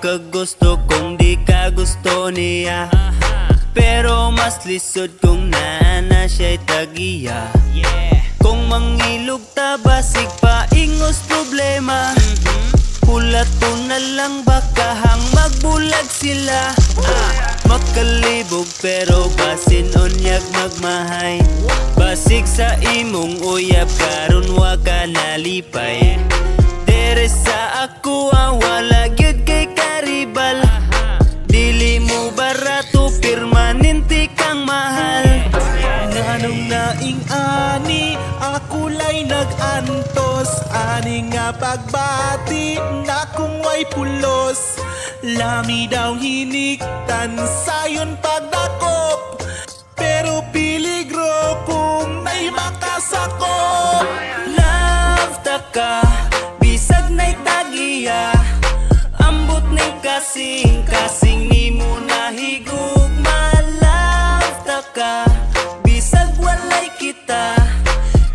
kagusto kung di ka gusto niya. Pero mas lisod kung naa na siya'y tagiya. Kung mangilog ta, basig paingos problema. Hulat to na lang, baka hang magbulag sila. Makalibog pero basin unyag magmahay. Basig sa imong uyab karon wa ka nalipay. Dere sa ako ah, wala gyud kay karibal. Dili mo barato, permanente kang mahal. Nganong naing ani, ako lay nag-antos ani nga pagbati na kung way pulos. Lami daw hiniktan sayon pagdakop, pero peligro kung nay makasakop. Love ta ka, bisag na'y tagiya. Ambot ning kasing, kasing nimo nahigugma. Love ta ka, bisag walay kita.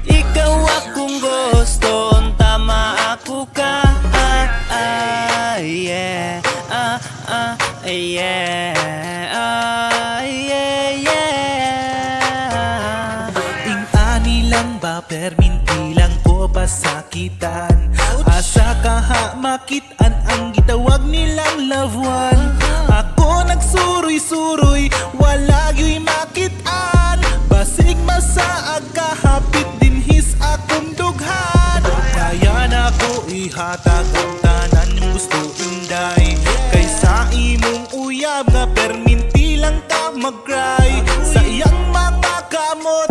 Ikaw akong gusto, tama ako ka. Ah, ah, yeah. Ah, ah, yeah. Ah, yeah. Ing ani lang ba, perminti lang ko pasakitan. Asa ka ha makitaan ang gitawag nilang love one? Ako nagsuroy-suroy, wala gyuy makitaan. Basig masaag kahapit dinhis akong dughan. Kaya na ko ihatag ang tanan yung gusto, inday. Kaysa imong uyab nga perminti lang ka mag-cry. Sa iyang mga kamot,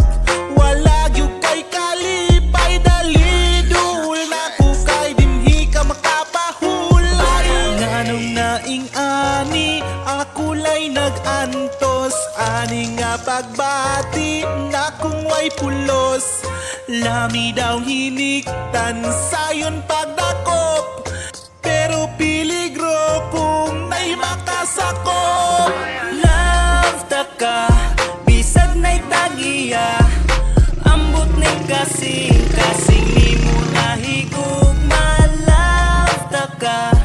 wala gyud kay kalipay. Dali duol na ko kay dinhi ka makapahulay. Nganong naing ani, ako lay nag-antos ani nga pagbati na kung way pulos. Lami daw hiniktan sayon pagdakop, pero peligro kung nay makasakop. Love ta ka, bisag na'y tagiya. Ambot ning kasing, kasing nimo nahigugma. Love ta ka,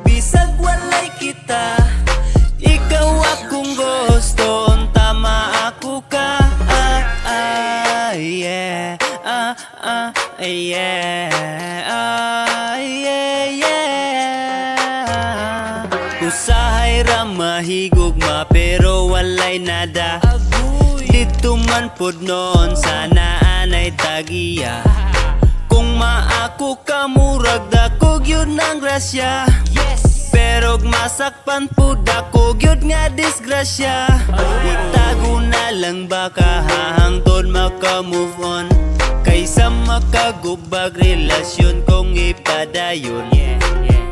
bisag walay kita. Ikaw akong gusto, tama ako ka. Ah, ah, yeah. Ah, ah, yeah. Ah, yeah. Usahay ra mahigugma pero walay nada. Dito man pud noon sana anay tagiya. Kung maako ka, murag dako gyud ng grasya. Pero masakpan pud ako gyud nga disgrasya. Itago na lang baka hangtod maka-move on, kaysa makagubag relasyon kong ipadayon.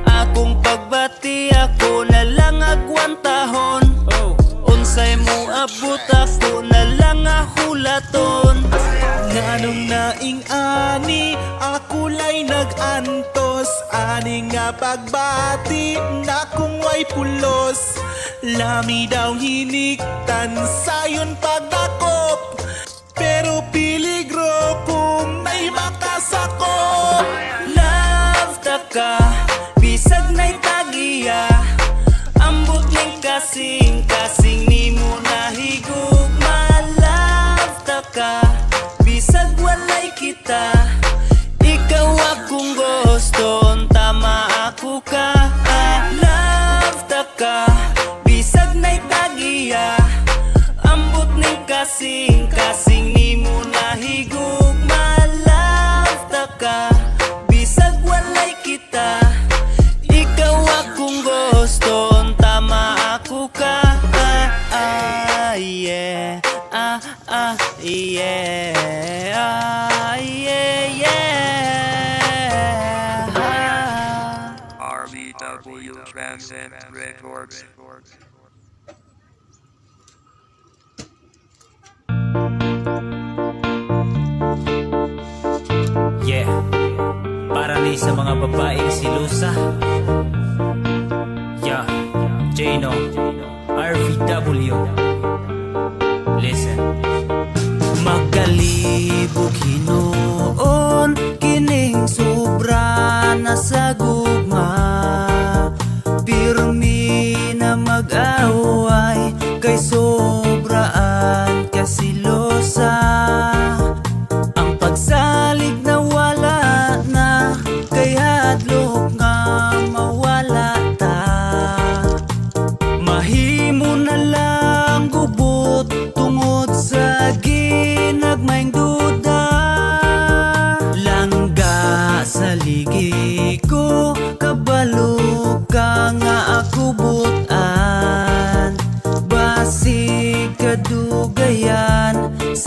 Akong pagbati, ako na lang agwantahon. Unsay mo abot, ako na lang ahulaton. Nganong naing ani, ako lay nag-antos ani nga pagbati na kung way pulos. Lami daw hiniktan sayon pagdakop, pero peligro kung nay makasakop. Love ta ka, bisag na'y tagiya. Ambot ning kasing, kasing nimo nahigugma. Love ta ka, bisag walay kita. Ikaw akong gusto, tama ako ka. Ah, love ta ka, bisag na'y tagiya. Ambot ning kasing, kasing nimo nahigugma. Love ta ka, bisag walay kita. Ikaw akong gusto, tama ako ka. Ah, ah, yeah. Ah, ah, yeah. Ah, yeah. RVW Transcend Records. Yeah. Para ni sa mga babaeng silusa. Yeah. Jano RVW. Listen. Makalibog hinuon kining sobra na sa gugma. Pirmi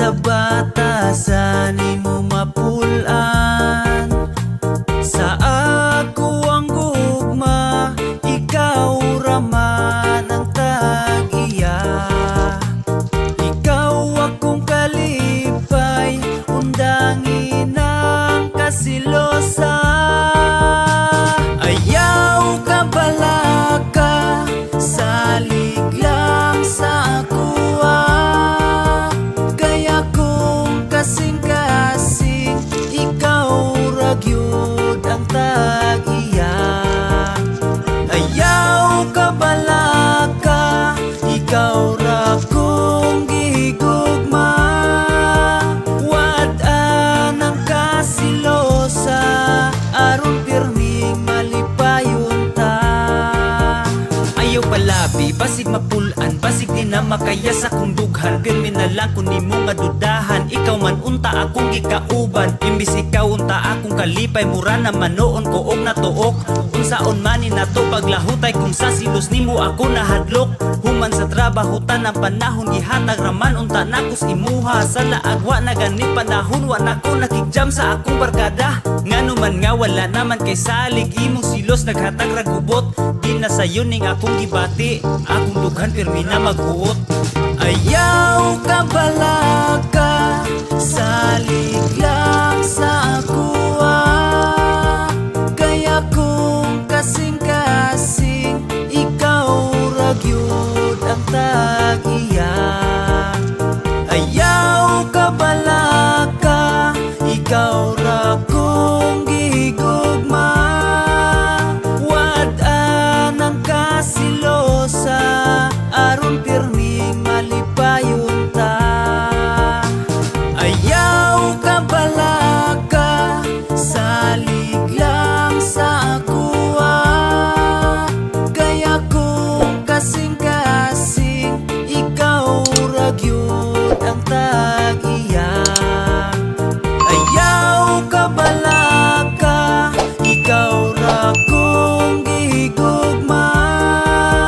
Sa batasan nimo mapulan. Sa ako ang gugma, ikaw raman ang tag-iya. Ikaw akong kalipay, undangin ang kasilosa. Ayaw ka balaka, salig lang sa akuha. Kaya kung kasing-kasing, ikaw ra gyud ang tag-iya. Ayaw ka balaka, ikaw ra kong gihigugma. Wad-an ang kasilosa, aron pirming malipayon ta. Ayaw palabi, basig mapulan, basig di na makaya sa kong dughan. Pirmi na lang kung nimo nga dudahan, ikaw man unta akong gikauban. Imbis ikaw unta akong kalipay, mura naman noon ko og natuok. Unsaon man ni nato paglahutay kung sa silos nimo ako nahadlok? Human sa trabaho tanang panahon gihatag raman unta nakos imuha. Sa laag wa na gani panahon, wa na ko nakigjam sa akong barkada. Ngano man nga wala naman kay salig, imong silos naghatag ra gubot. Di na sayo ning akong gibati, akong dughan pirmi na maghuot. Ayaw ka balaka.